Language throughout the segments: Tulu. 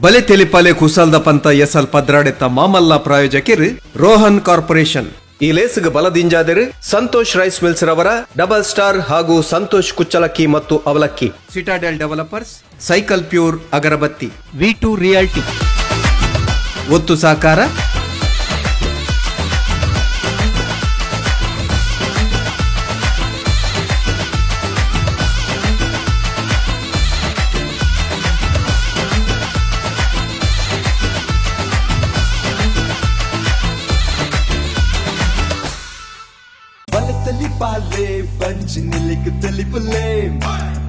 ಬಲೆ ತೆಲಿಪಾಲೆ ಕುಸಲ್ದ ಪಂತ ಎಸಲ್ ಪದ್ರಾಡೆತ್ತ ಮಾಮಲ್ಲ ಪ್ರಾಯೋಜಕಿರು ರೋಹನ್ ಕಾರ್ಪೊರೇಷನ್. ಈ ಲೇಸ್ಗೆ ಬಲದಿಂಜಾದರು ಸಂತೋಷ್ ರೈಸ್ ಮಿಲ್ಸ್ ರವರ ಡಬಲ್ ಸ್ಟಾರ್ ಹಾಗೂ ಸಂತೋಷ್ ಕುಚ್ಚಲಕ್ಕಿ ಮತ್ತು ಅವಲಕ್ಕಿ, ಸಿಟಾಡೆಲ್ ಡೆವಲಪರ್ಸ್, ಸೈಕಲ್ ಪ್ಯೂರ್ ಅಗರಬತ್ತಿ, ವಿ2 ರಿಯಾಲ್ಟಿ ಒತ್ತು ಸಾಕಾರ. ಪಾಲೆ ಬಂಚಿನಿಲಿಕ್ ತಲಿಪುಲೆ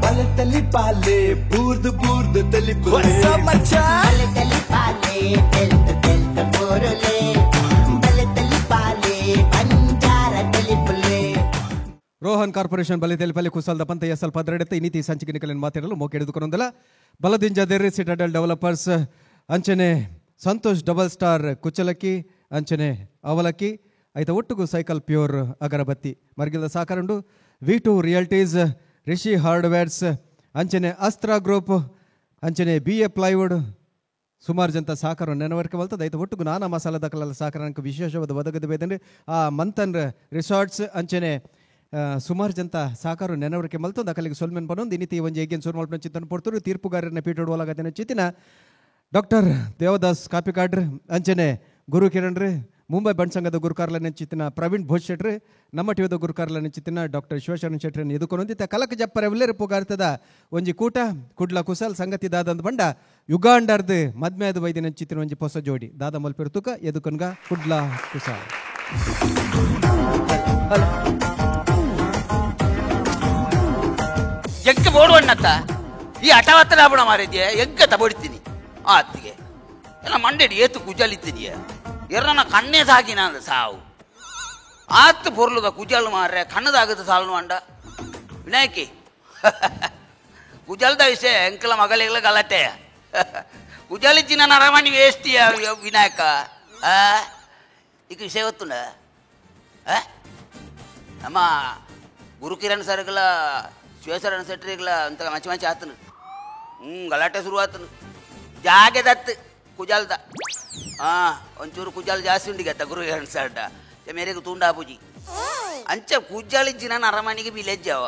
ಬಲೆ ತಲಿ ಪಾಲೆ ಬೂರ್ದು ಬೂರ್ದು ತಲಿಪುಲೆ ಬಲೆ ತಲಿ ಪಾಲೆ ತೆಲ್ತ ತೆಲ್ತ ಬೋರುಲೆ ಬಲೆ ತಲಿ ಪಾಲೆ ಬಂಜಾರ ತಲಿಪುಲೆ. ರೋಹನ್ ಕಾರ್ಪೊರೇಷನ್ ಬಲೆ ತೆಲಿಪಲ್ಲಿ ಕುಸಲ್ದ ಪಂತ ಎಸಲ್ ಪದ್ರಡೆತ್ತ ಇನ್ನಿತಿ ಸಂಚಿಕೆ ನಿಕಲಿನ ಮಾತಿರಲು ಮೋಕೆ ಹಿಡಿದುಕೊಂಡಲ್ಲ ಬಲದಿಂಜಾದೇರಿ ಸಿಟಾಡೆಲ್ ಡೆವಲಪರ್ಸ್ ಅಂಚನೆ ಸಂತೋಷ್ ಡಬಲ್ ಸ್ಟಾರ್ ಕುಚ್ಚಲಕ್ಕಿ ಅಂಚನೆ ಅವಲಕ್ಕಿ ಐತ ಒಟ್ಟುಗು ಸೈಕಲ್ ಪ್ಯೂರ್ ಅಗರಬತ್ತಿ ಮರ್ಗಿಲ್ದ ಸಾಕಾರಂಡು ವಿ2 ರಿಯಲ್ಟೀಸ್ ರಿಷಿ ಹಾರ್ಡ್ವೇರ್ಸ್ ಅಂಚನೆ ಅಸ್ತ್ರ ಗ್ರೂಪ್ ಅಂಚನೆ ಬಿ ಎ ಪ್ಲೈವುಡ್ ಸುಮಾರು ಜಂತ ಸಾಕಾರ ನೆನವರಿಕೆ ಬಲ್ತದ. ಐತ ಒಟ್ಟುಗು ನಾನಾ ಮಸಾಲೆ ದಕಲೆಲ್ಲ ಸಾಕಾರಕ್ಕೆ ವಿಶೇಷವಾದ ಒದಗದ ಬೇದಂದ್ರೆ ಆ ಮಂಥನ್ ರಿಸಾರ್ಟ್ಸ್ ಅಂಚನೆ ಸುಮಾರು ಜಂತ ಸಾಕಾರ ನೆನವರಿಕೆ ಮಲ್ತದ. ಅಕಲಿಗೆ ಸೊಲ್ಮೆನ್ ಬನ್ನೊಂದು ಇನ್ನಿತಿ ಒಂಜಿ ಎಗ್ಗೆನ್ ಸೂರ್ಮಲ್ಪನ ಚಿತ್ತನ ಪೊರ್ತರು ತೀರ್ಪುಗಾರರನ್ನ ಪೀಠೋಡು ಒಳಗದಿನ ಚಿತ್ತಿನ ಡಾಕ್ಟರ್ ದೇವದಾಸ್ ಕಾಪಿಕಾಡ್ರ್ ಅಂಚನೆ ಗುರು ಕಿರಣ್ ರೀ, ಮುಂಬೈ ಬಂಡ್ ಸಂಘದ ಗುರುಕಾರ್ಲ ನೆಂಚಿತ್ತಿನ ಪ್ರವೀಣ್ ಭೋಜ್ ಶೆಟ್ರಿ, ನಮ್ಮ ಟಿವಿದ ಗುರುಕಾರ್ಲ ನೆಂಚಿತ್ತಿನ ಡಾಕ್ಟರ್ ಶಿವಶರಣ ಶೆಟ್ರನ್ನು ಎದುಕೊಂದಿತ್ತ ಕಲಕ ಜಪ್ಪರ ಉಲ್ಲೇರು ಪುಗಾರ್ತದ ಒಂಜಿ ಕೂಟ ಕುಡ್ಲ ಕುಸಲ್ ಸಂಗತಿ ದಾದಂದ ಬಂಡ ಯುಗಾಂಡರ್ದು ಮದ್ಮೇದ ವೈದ್ಯ ನೆಂಚಿತ್ತಿನ ಒಂಜಿ ಪೊಸ ಜೋಡಿ ದಾದ ಮಲ್ಪಿರ್ತುಕ ಎದುಕೊನ್ಗ ಕುಡ್ಲ ಕುಸಲ್. ಎಂಕ ಬೋಡುವಣ್ಣತ್ತ ಈ ಹಠವತ್ತನ ಆಪಣ ಮಾರಿದ್ಯೆ ಎಂಕ ತಗೊಡ್ತೀನಿ ಆತ್ತಿಗೆ ಎಲ್ಲ ಮಂಡೆಡಿ ಏತು ಕುಜಲಿತ್ತೀನಿ ಎರ್ರನ ಕಣ್ಣೇ ಸಾಕಿನ ಅಂದ ಸಾವು ಆತ್ ಪೊರ್ಲುದ ಕುಜಲ್ ಮಾರ್ರೆ ಕಣ್ಣದಾಗದ ಸಾಲನು ಅಂಡ ವಿನಾಯಕಿ ಕುಜಲ್ದ ವಿಷಯ ಎಂಕಲ ಮಗಳಿಗಳ ಗಲಾಟೆ ಕುಜಲಿಚ್ಚಿನ ನರಮಣಿ ವೇಸ್ಟಿಯ ವಿನಾಯಕ. ಈಗ ವಿಷಯ ಗೊತ್ತುಂಡ ನಮ್ಮ ಗುರುಕಿರಣ್ ಸರ್ಗಳ ಶಿವಶರಣ ಶೆಟ್ಟರಿಗಳ ಅಂತ ಮಂಚಿ ಮಂಚಿ ಆತನು ಗಲಾಟೆ ಶುರು ಆತನು ಜಾಗೆ ದತ್ತು ಕುಜಲ್ದ ಒಂಚೂರು ಕುಜಾಲ್ ಜಾಸ್ತಿ ಉಂಡಿಗತ್ತ ಗುರು ಸಡ್ಡ ಮೇರೆಗೆ ತೂಂಡಾಪುಜಿ ಅಂಚ ಕುಜಾಲಿಜ್ಜಿನ ಅರಮನೆಗೆ ಬಿಲೆಜ್ಜವ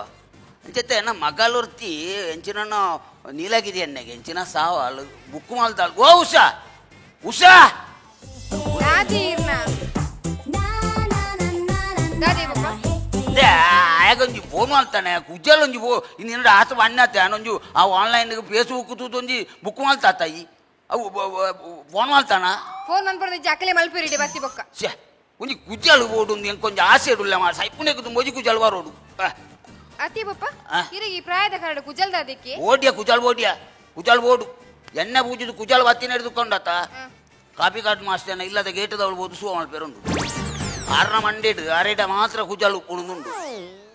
ಅಂಚತ್ತೆ ನಮ್ಮ ಮಗಲುರ್ತಿ ಎಂಚಿನ ನೀಲಗಿರಿ ಎಣ್ಣೆಗೆ ಎಂಚಿನ ಸಾವ ಅಲ್ಲಿ ಬುಕ್ ಮಾಲ್ತಾಳ. ಓ ಉಷಾ ಉಷಾ ಆಗೊಂಜಿ ಫೋನ್ ಮಾಡ್ತಾನೆ ಕುಜಲ್ ಒಂಜಿ ಫೋ ಇನ್ನೆರಡು ಆತ ಅಣ್ಣತ್ತೆ ಒಂಜು ಆ ಆನ್ಲೈನ್ ಫೇಸ್ಬುಕ್ ತೂತೊಂಜಿ ಬುಕ್ ಮಾಲ್ತಾತಾಯಿ ಅವು ಫೋನ್ ಮಾಡ್ತಾನ ಫೋನ್ ಮನ್ಪುರ್ದ ಜಕ್ಕಲೆ ಮಲ್ಪಿರಿಡೆ ಬತ್ತಿ ಬೊಕ್ಕ ಛೆ ಒಂಜಿ ಕುಜಲ್ ಬೋಡು ಎಂಕೊಂಜಿ ಆಸೆ ಇಡುಲ್ಲ ಮಾ ಸೈಪುನೆಗ್ ಒಂಜಿ ಕುಜಲ್ ಬರೋಡು ಅತಿ ಬೊಪ್ಪ ಇರಗಿ ಪ್ರಾಯದ ಕರಡು ಕುಜಲ್ದ ಅದಕ್ಕೆ ಓಡಿಯ ಕುಜಲ್ ಓಡಿಯ ಕುಜಲ್ ಬೋಡು ಎಣ್ಣೆ ಪೂಜಿದು ಕುಜಲ್ ಬತ್ತಿ ನಡೆದುಕೊಂಡತ ಕಾಪಿ ಕಾಟ್ ಮಾಸ್ಟರ್ನ ಇಲ್ಲದ ಗೇಟದವಳು ಬೋದು ಸೋ ಮಲ್ಪೆರುಂಡು ಆರ್ನ ಮಂಡೇಡು ಅರೇಡ ಮಾತ್ರ ಕುಜಲ್ ಉಪ್ಪುಣುಂಡು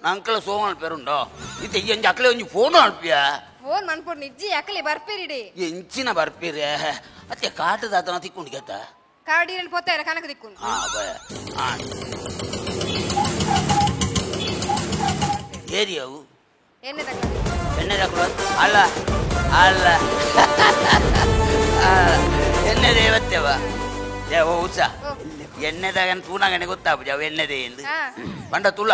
ನಂಕಲ ಸೋ ಮಲ್ಪೆರುಂಡು ಇತ್ತೆ ಎಂಜಿ ಅಕ್ಲೆ ಒಂಜಿ ಫೋನ್ ಮಲ್ಪಿಯ ಫೋನ್ ಮನ್ಪುರ್ ನಿಜ್ಜಿ ಅಕಲೆ ಬರ್ಪೇರಿಡೆ ಎಂಚಿನ ಬರ್ಪೇರೆ ಅತ್ತೆ ಕಾಟದಾತನ ತಿಕ್ಕೊಂಡು ಗೆತ್ತ ಕಾಡಿರನ್ ಪೋತಾರ ಕನಕ ತಿಕ್ಕೊಂಡು ಆ ಏರಿಯಾವು ಎಣ್ಣೆ ತಕ್ಕ ಎಣ್ಣೆ ತಕ್ಕ ಅಲ್ಲ ಅಲ್ಲ ಎಣ್ಣೆ ದೇವತ್ಯವ ದೇವ ಉತ್ಸ ಎಣ್ಣೆದಾಗ ತೂನಾಗನೆ ಗೊತ್ತಾಪುಜ ಅವು ಎಣ್ಣೆದೇ ಎಂದು ಪಂಡ ತುಳ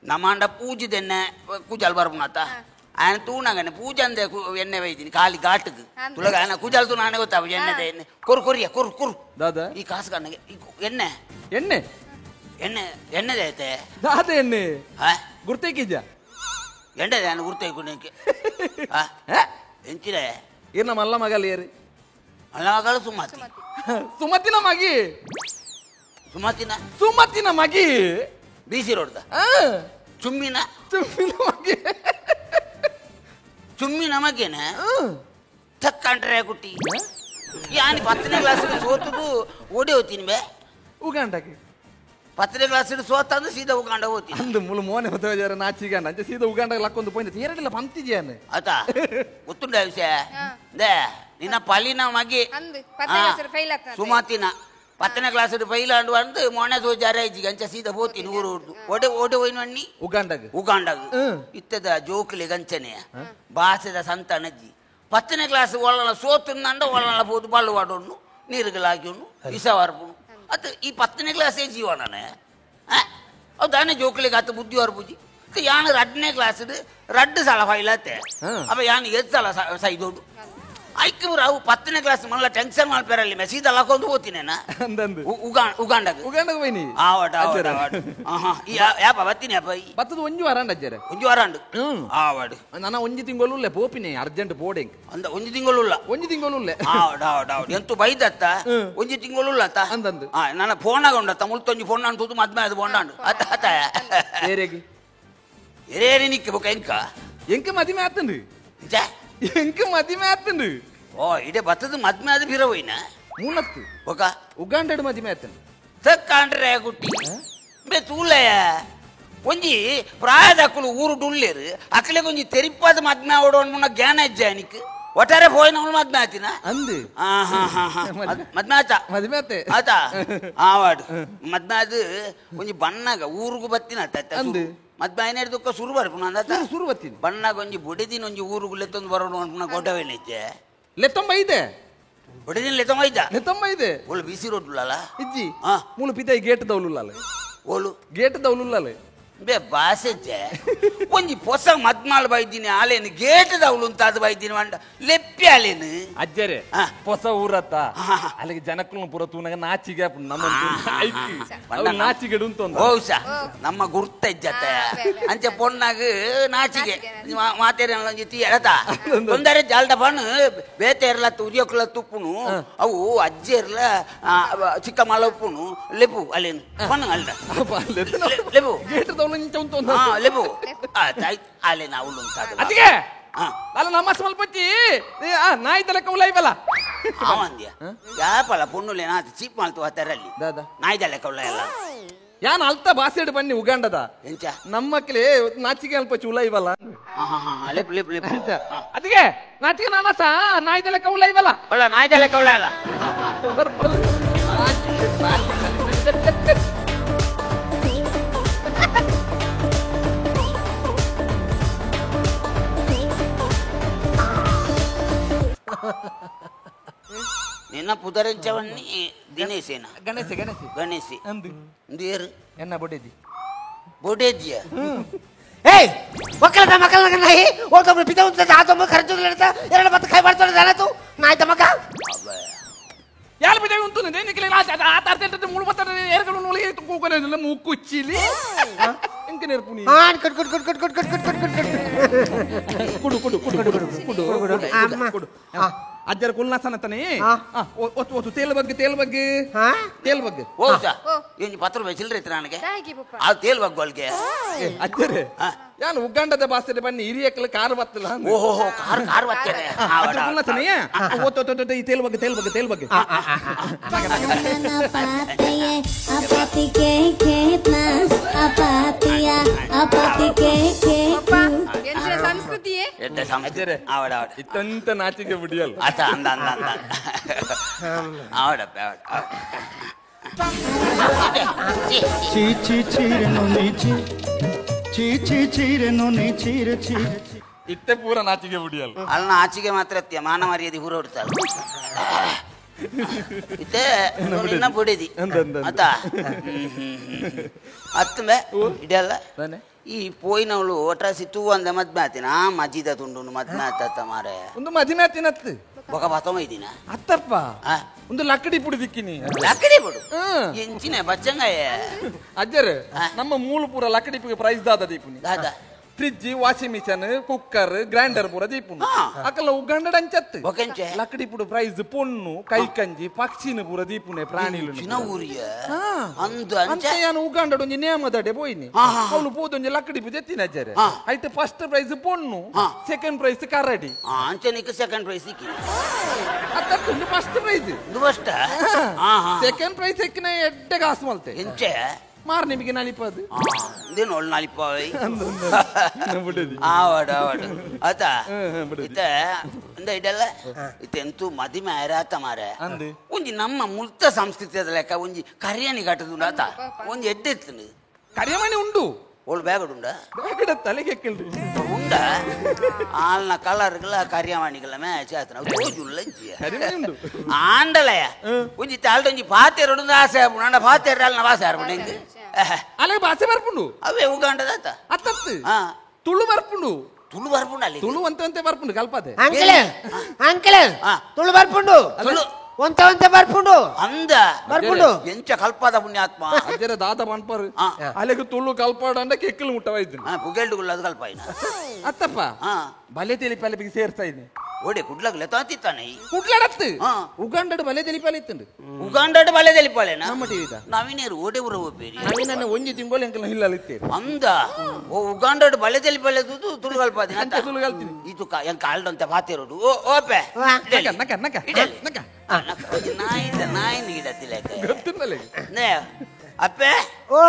ನಮಾಂಡ ಪೂಜಿದೆಣ್ಣೆ ಕೂಜಲ್ ಬರ್ಪುಣಾತ ఆయన ತೂನಾಗನೆ ಪೂಜೆ ಅಂದೆ ಎಣ್ಣೆ ಒಯ್ತೀನಿ ಖಾಲಿ ಘಾಟಕ್ಕೆ ತುಳಗ ಆಯನ ಕೂಜಲ್ ತೂನಾಗನೆ ಗೊತ್ತಾಪುಜ ಎಣ್ಣೆದೆ ಎಣ್ಣೆ ಕೊರು ಕೊರಿಯ ಕೊರು ಕೊರು ದಾದಾ ಈ ಕಾಸು ಕಣ್ಣಗೆ ಈ ಎಣ್ಣೆ ಎಣ್ಣೆ ಎಣ್ಣೆ ಎಣ್ಣೆದೆ ಐತೆ ದಾದ ಎಣ್ಣೆ ಗುರ್ತೇಕಿದ್ಯಾ ಎಣ್ಣೆದೆ ನಾನು ಗುರ್ತೇಕು ನಿಂಗೆ ಎಂಚಿದೆ ಇರ್ನ ಮಲ್ಲ ಮಗಲ್ ಏರಿ ಮಲ್ಲ ಮಗಳು ಸುಮತಿ ಸುಮತಿನ ಮಗಿ ಸುಮತಿನ ಸುಮತಿನ ಮಗಿ ಬಿ ಸಿ ರೋಡ್ದ ಚುಮ್ಮಿನ ಚುಮ್ಮಿನ ಮಗಿ ಚುಮ್ಮಿ ನಮಗೇನೆ ತಕ್ಕಂಡ್ರೆ ಕುಟ್ಟಿ ಯಾನಿ 10ನೇ ಕ್ಲಾಸ್ ಸೋತದು ಓಡಿ ಹೋಗ್ತೀನಿ ಬೇ ಉಗಾಂಡಕ್ಕೆ 10ನೇ ಕ್ಲಾಸ್ ಸೋತಂದ್ರೆ ಸೀದಾ ಉಗಾಂಡ ಹೋಗ್ತೀನಿ ಅಂದು ಮುಳು ಮೋನೆ ಹೊತ್ತ ನಾಚಿಗಾಂಡ ಅಂಚೆ ಸೀದಾ ಉಗಾಂಡಕ್ಕೆ ಲಕ್ಕೊಂದು ಪೋಯಿಂದ ಎರಡಿಲ್ಲ ಪಂತಿದ್ಯಾನೆ ಆತ ಗೊತ್ತುಂಡ ವಿಷಯ they ನಿನ್ನ ಪಲಿನ ಮಗಿ ಸುಮತಿನ 10ನೇ ಕ್ಲಾಸ್ ಫೈಲ್ ಆಂಡು ಅಂದು ಮೊನೆ ಸೋಜಾರೆ ಇಜ್ಜಿಗೆ ಅಂಚೆ ಸೀದಾ ಹೋಗ್ತೀನಿ ಊರು ಊರ್ದು ಓಡೆ ಓಡೆ ಹೋಯ್ನು ಅಣ್ಣಿ ಉಗಾಂಡಗ್ ಉಗಾಂಡಗ್ ಇತ್ತದ ಜೋಕ್ಲಿ ಗಂಚನೆ ಭಾಷೆದ ಸಂತಾನಜ್ಜಿ 10ನೇ ಕ್ಲಾಸ್ ಒಳ್ಳ ಸೋತುಂದಂಡ ಒಳ್ಳ ಪೋದು ಬಳ್ಳು ವಾಡೋನು ನೀರುಗಳಾಗ್ಯೋನು ಇಸವಾರ್ಪುನು ಅತ್ತ ಈ 10ನೇ ಕ್ಲಾಸೇ ಜೀವನನೇ ಅವು ದಾನೆ ಜೋಕ್ಲಿಗೆ ಆತ ಬುದ್ಧಿ ವರ್ಪುಜಿ ಯಾನು 2ನೇ ಕ್ಲಾಸ್ ರಡ್ಡು ಸಲ ಫೈಲಾತೆ ಅಪ್ಪ ಯಾನು ಎದ್ದು ಸಲ ಸೈದೋಡು ಐಕ್ ಅವು 10ನೇ ಕ್ಲಾಸ್ ಮಲ್ಲ ಟೆನ್ಷನ್ ಮಾಡ್ಪೇರಲ್ಲಿ ಮೆಸೀದ ಲಕ್ಕೊಂದು ಓದ್ತೀನೇನ ಉಗಾಂಡಗ ಉಗಾಂಡಗ ಬೈನಿ ಆವಟ ಆವಟ ಆಹಾ ಯಾಪ ಬತ್ತೀನಿ ಅಪ್ಪ ಬತ್ತದ ಒಂಜು ವಾರಾಂಡ ಅಜ್ಜರೆ ಒಂಜು ವಾರಾಂಡು ಆವಾಡು ನನ್ನ ಒಂಜಿ ತಿಂಗಳು ಉಲ್ಲೆ ಪೋಪಿನಿ ಅರ್ಜೆಂಟ್ ಬೋರ್ಡಿಂಗ್ ಅಂದ ಒಂಜಿ ತಿಂಗಳು ಉಲ್ಲ ಒಂಜಿ ತಿಂಗಳು ಉಲ್ಲೆ ಆವಡ ಆವಡ ಆವಡ ಎಂತು ಬೈದತ್ತ ಒಂಜಿ ತಿಂಗಳು ಉಲ್ಲತ್ತ ಅಂದಂದು ನನ್ನ ಫೋನ್ ಆಗೊಂಡತ್ತ ಮುಳ್ತೊಂಜಿ ಫೋನ್ ನಾನು ತೂತು ಮದ್ಮೆ ಅದು ಬೋಂಡಾಂಡು ಅತ್ತ ಅತ್ತ ಏರೆಗೆ ಏರೇರಿ ನಿಕ್ಕೆ ಬೊಕ ಎಂಕ ಎಂಕ ಮದಿಮೆ ಆತಂದು ಎಂಕ ಮದಿಮೆ ಆತಂದು ಓ ಇಡೆ ಬತ್ತದ ಮದ್ಮೆ ಆದ ಬಿರವೋಯ್ನ ಮೂನತ್ತು ಬೊಕ ಉಗಾಂಡಡ್ ಮದಿಮೆ ಆತಂದು ತಕ್ಕಾಂಡ್ರೆ ಗುಟ್ಟಿ ಬೇ ತೂಲಯ ಒಂಜಿ ಪ್ರಾಯದ ಅಕ್ಕಲು ಊರು ಡುಲ್ಲೇರು ಅಕ್ಕಲಿಗೆ ಒಂಜಿ ತೆರಿಪಾದ ಮದ್ಮೆ ಆವಡೋನ್ ಮುನ್ನ ಜ್ಞಾನ ಇಜ್ಜ ನಿಕ್ ಒಟ್ಟಾರೆ ಪೋಯಿನವಳು ಮದ್ಮೆ ಆತಿನ ಅಂದು ಮದ್ಮೆ ಆತ ಮದ್ಮೆ ಆತೆ ಆತ ಆವಾಡು ಮದ್ಮೆ ಅದು ಒಂಜಿ ಬಣ್ಣಗ ಊರುಗು ಬತ್ತಿನ ಅಂದು ಮದ್ಮೆ ಐನೇರು ದುಃಖ ಸುರು ಬರ್ಪುನ ಅಂದಾತ ಸುರು ಬತ್ತೀನಿ ಬಣ್ಣಗ ಒಂಜಿ ಬುಡಿದಿನ ಒಂಜಿ ಊರುಗು ಲೆತ್ತೊಂದು ಬರೋಣ ಅನ್ಪುನ ಗೊಡ್ಡವೇನಿಜ್ಜೆ ಲೆತ್ತೊಂಬ ಇದೆ ಬುಡಿದಿನ ಲೆತ್ತೊಂಬ ಇದ್ದ ಲೆತ್ತೊಂಬ ಇದೆ ಓಳು ಬಿಸಿ ರೋಡ್ಲಲ್ಲ ಇಜ್ಜಿ ಮೂಲು ಪಿತಾಯಿ ಗೇಟ್ ದೌಲುಲ್ಲಾಲೆ ಓಲು ಗೇಟ್ ದೌಲುಲ್ಲಾಲೆ ಬೇ ಬಾಸೆಜ್ಜೆ ಒಂಜಿ ಪೊಸ ಮದ್ಮಾಲ್ ಬೈದಿನಿ ಆಲೇನು ಗೇಟ್ ದೌಲು ಅಂತ ಅದು ಬೈದಿನಿ ಮಂಡ ಲೆಪ್ಪಿ ಆಲೇನು ಅಜ್ಜರೆ ಹೊಸ ಊರತ್ತ ಅಲ್ಲಿಗೆ ಜನಕ್ಕೂ ಪೂರ ತೂನಾಗ ನಾಚಿಗೆ ನಮ್ಮ ನಾಚಿಗೆ ಉಂಟು ಬಹುಶ ನಮ್ಮ ಗುರ್ತ ಇಜ್ಜತ್ತೆ ಅಂಚೆ ಪೊಣ್ಣಾಗ ನಾಚಿಗೆ ಮಾತೇರಿ ಒಂಜಿ ತೀರತ ತೊಂದರೆ ಜಾಲ್ದ ಪಣ್ಣು ಬೇತೆ ಇರಲ ಉರಿಯೋಕ್ಲ ತುಪ್ಪುನು ಅವು ಅಜ್ಜಿ ಇರ್ಲ ಚಿಕ್ಕ ಮಾಲ ಉಪ್ಪುನು ಲೆಪ್ಪು ಅಲ್ಲೇನು ಪಣ್ಣು ಅಲ್ದ ಲೆಪ್ಪು ಗೇಟ್ ದೌಲು ಲೆಪ್ಪು ಅಲ್ಲೇ ನಾವು ಅದಕ್ಕೆ ಅಲ್ಲ ನಮ್ಮ ಸ್ವಲ್ಪ ನಾಯಿ ತಲೆಕ ಉಲೈವಲ್ಲ ಆವಂದ್ಯ ಯಾಪಲ್ಲ ಪೊಣ್ಣುಲೆ ನಾತು ಚೀಪ್ ಮಾಡ್ತು ಆತರಲ್ಲಿ ನಾಯಿ ತಲೆಕ ಉಲೈಲ್ಲ ಯಾನ್ ಅಲ್ತ ಬಾಸೆಡ್ ಬನ್ನಿ ಉಗಾಂಡದ ಎಂಚ ನಮ್ಮಕ್ಲೆ ನಾಚಿಗೆ ಅಲ್ಪ ಉಲೈವಲ್ಲ ಲೆಪ್ಪು ಲೆಪ್ಪು ಲೆಪ್ಪು ಅದಕ್ಕೆ ನಾಚಿಗೆ ನಾನಸ ನಾಯಿ ತಲೆಕ ಉಲೈವಲ್ಲ ಒಳ್ಳ ನಾಯಿ ತಲೆಕ ಉಲೈಲ್ಲ ನಿನ್ನ ಪುದರಿಂಚವನ್ನಿ ದಿನೇಶೇನ ಗಣೇಶ ಗಣೇಶ ಗಣೇಶ್ ಅಂದು ಏರು ಎನ್ನ ಬೊಡೇಜಿ ಬೊಡೇಜಿಯ ಏಯ್ ಮಕ್ಕಳ ಮಕ್ಕಳ ನಾಯಿ ಓ ಪಿತ ಉಂತ ಆತೊಮ್ಮ ಖರ್ಚು ಎರಡು ಮತ್ತೆ ಕೈ ಮಾಡ್ತಾರೆ ದಾನತು ನಾಯಿ ತಮಕ ಯಾರು ಬಿದ್ದೆ ಉಂಟು ನಿಕ್ಲೆ ಆ ತಾರ್ತೆ ಮೂಳು ಬರ್ತಾರೆ ಏರ್ಗಳು ನೂಲಿಗೆ ಕೂಕನೆ ಮೂಕುಚ್ಚಿಲಿ ಎಂಕ ನೆರ್ಪುನಿ ಹಾನ್ cut cut cut cut cut cut cut cut cut ಕುಡು ಕುಡು ಕುಡು ಕುಡು ಕುಡು ಕುಡು ಕುಡು ಅಜ್ಜರ ಕುಲ್ನಾಸನತನೆ ಒತ್ತು ಒತ್ತು ತೇಲ್ ಬಗ್ಗೆ ತೇಲ್ ಬಗ್ಗೆ ತೇಲ್ ಬಗ್ಗೆ ಓ ಏನು ಪತ್ರ ಚಿಲ್ಲರೆ ಇತ್ತು ನನಗೆ ಅದು ತೇಲ್ ಬಗ್ಗೆ ಅಲ್ಗೆ ಅಜ್ಜರೇ ಯಾನು ಉಗ್ಗಂಡದ ಬಾಸೆ ಬನ್ನಿ ಹಿರಿಯಕ್ಕಲ ಕಾರ್ ಬತ್ತಲ್ಲ ಓಹೋ ಕಾರ್ ಕಾರ್ ಬತ್ತೇನೆ ಕುಲ್ನಾಸನೆ ಒತ್ತು ಒತ್ತು ಈ ತೇಲ್ ಬಗ್ಗೆ ತೇಲ್ ಬಗ್ಗೆ ತೇಲ್ ಬಗ್ಗೆ ಸಂಸ್ಕೃತಿಯೇ ಇತ್ತಂತ ನಾಚಿಕೆ ಬಿಡಿಯಲ್ಲ ಆತ ಅಂದ ಅಂದ ಅಂದ ಆವಡಪ್ಪ ಆವಡ ಚೀಚಿ ಚೀರೆನು ನೀಚಿ ಚೀಚಿ ಚೀರೆನು ನೀಚೀರೆ ಚೀರೆ ಇತ್ತೆ ಪೂರ ನಾಚಿಕೆ ಬಿಡಿಯಲ್ಲ ಅಲ್ಲ ನಾಚಿಕೆ ಮಾತ್ರ ಅತ್ಯ ಮಾನ ಮರ್ಯಾದೆ ಪೂರ ಹೊಡ್ತಾಳೆ ಇತ್ತೆ ನಿನ್ನ ಬಿಡಿದಿ ಆತ ಅತ್ತಂಬೆ ಇಡಲ್ಲ ಈ ಪೋಯಿನವಳು ಒಟ್ರಾಸಿ ತೂ ಅಂದ ಮದ್ಮೆ ಆತಿನ ಆ ಮಜಿದ ತುಂಡು ಮದ್ಮೆ ಆತ ಮಾರೆ ಒಂದು ಮದಿಮೆ ಆತಿನತ್ತು ಬೊಕ ಬತ್ತಮ ಇದಿನ ಅತ್ತಪ್ಪ ಒಂದು ಲಕ್ಕಡಿ ಪುಡಿ ದಿಕ್ಕಿನಿ ಲಕ್ಕಡಿ ಪುಡು ಎಂಚಿನ ಬಚ್ಚಂಗಾಯ ಅಜ್ಜರ್ ನಮ್ಮ ಮೂಲ ಪೂರ ಲಕ್ಕಡಿ ಪುಗೆ ಪ್ರೈಸ್ ದಾದ ದೀಪುನಿ ದಾದ fridge washing machine cooker grinder ಪೂರ ದೀಪುನು ಅಕಲ್ಲ ಉಗಂಡ ಅಂಚತ್ತು ಲಕ್ಕಡಿ ಪುಡು ಪ್ರೈಸ್ ಪೊಣ್ಣು ಕೈ ಕಂಜಿ ಪಕ್ಷಿನ ಪೂರ ದೀಪುನೆ ಪ್ರಾಣಿಲು ಊರಿಯ ಅಂಚ ಯಾನು ಉಗಾಂಡಡು ಒಂಜಿ ನೇಮದಡೆ ಪೋಯಿನಿ ಅವಳು ಪೋದೊಂಜಿ ಲಕ್ಕಡಿ ಪು ಜೆತ್ತಿನ ಅಜ್ಜರೆ ಆಯ್ತು ಫಸ್ಟ್ ಪ್ರೈಸ್ ಪೊಣ್ಣು ಸೆಕೆಂಡ್ ಪ್ರೈಸ್ ಕರಡಿ ಅಂಚನಿಕ್ ಸೆಕೆಂಡ್ ಪ್ರೈಸ್ ಸಿಕ್ಕಿ ಅತ್ತೊಂದು first prize first second prize ಎಕ್ಕಿನ ಎಡ್ಡೆ ಕಾಸು ಮಲ್ತೆ ಎಂಚೆ ಮಾರ್ ನಿಮಗೆ ನಲಿಪದು ಇದೇನು ಒಳ್ಳೆ ನಲಿಪಾವಿ ಆವಡು ಆವಡು ಆತಾ ಇತ್ತ ಇಂದ ಇದೆಲ್ಲ ಇತ್ತೆಂತೂ ಮದಿಮೆ ಆಯ್ರಾತ ಮಾರೆ ಒಂಜಿ ನಮ್ಮ ಮುಲ್ತ ಸಂಸ್ಕೃತಿ ಅದ ಲೆಕ್ಕ ಒಂಜಿ ಕರಿಯಣಿ ಕಟ್ಟದು ಆತ ಒಂಜಿ ಎಡ್ಡೆ ಇತ್ತು ಕರಿಯಮಣಿ ಉಂಡು ಓಳು ಬ್ಯಾಗಡ್ ಉಂಡ ಬ್ಯಾಗಡ ತಲೆಗೆ ಕೇಳ್ರಿ ಉಂಡ ಆಲ್ನ ಕಲರ್ಗಳ ಕರಿಯವಾಣಿಗಳ ಮೇಚ್ ತೋಜುಲ್ಲ ಆಂಡಲಯ ಒಂಜಿ ತಾಲ್ಡೊಂಜಿ ಪಾತೆರೊಡು ಆಸೆ ಆಪುಂಡು ಪಾತೆರ ಅಲ್ನ ವಾಸ ಆರ್ಪುಂಡು ಎಂಕ್ ಅಲೆ ಬಾಸೆ ಬರ್ಪುಂಡು ಅವೇ ಉಗಾಂಡದಾತ ಅತ್ತತ್ತು ತುಳು ಬರ್ಪುಂಡು ತುಳು ಬರ್ಪುಂಡು ಅಲ್ಲಿ ತುಳು ಒಂತೆ ಒಂತೆ ಬರ್ಪುಂಡು ಕಲ್ಪದೆ ಅಂಕಲ್ ಅಂಕಲ್ ತುಳು ಬರ್ಪುಂಡು ತುಳು ಒಂತೆ ಒಂತೆ ಬರ್ಪುಂಡು ಅಂದ ಬರ್ಪುಂಡು ಎಂಚ ಕಲ್ಪದ ಪುಣ್ಯಾತ್ಮ ಅಜ್ಜರ ದಾದ ಪನ್ಪರು ಅಲೆಗೆ ತುಳು ಕಲ್ಪಾಡ ಅಂಡ ಕೆಕ್ಕಲು ಮುಟ್ಟವಾಯ್ತು ಪುಗೆಲ್ಡುಗುಲ್ಲ ಅದು ಕಲ್ಪಾಯಿನ ಅತ್ತಪ್ಪ ಬಲೆ ತೆಲಿಪಾಲೆ ಬಿಗಿ ಸೇರ್ತಾ ಇದ್ದೆ ಓಡೆ ಕುಡ್ಲಗ್ಲೆ ತಾತಿತ್ತಾನೆ ಕುಡ್ಲಡತ್ತು ಉಗಾಂಡಡ್ ಬಲೆ ತೆಲಿಪಾಲೆ ಇತ್ತುಂಡು ಉಗಾಂಡಡ್ ಬಲೆ ತೆಲಿಪಾಲೆ ನಮ್ಮ ಟಿವಿದ ನವೀನೇರು ಓಡೆ ಉರ ಹೋಗ್ಬೇರಿ ನವೀನನ್ನ ಒಂಜಿ ತಿಂಗಳು ಎಂಕಲ್ನ ಹಿಲ್ಲಲ್ಲಿ ಇತ್ತೇರಿ ಅಂದ ಓ ಉಗಾಂಡಡ್ ಬಲೆ ತೆಲಿಪಾಲೆ ತುದು ತುಳು ಕಲ್ಪಾದಿ ಅಂತ ತುಳು ಕಲ್ತೀನಿ ಇದು ಎಂಕ ಆಲ್ಡಂತೆ ಪಾತಿರೋಡು ಓ ಓಪೆ ನಕ ನಕ ನಕ ನಕ ನಾಯಿಂದ ನಾಯಿನ ಗಿಡತಿಲ್ಲ ಗೊತ್ತಿಲ್ಲಲೇ ನೇ ಅಪ್ಪೆ ಓ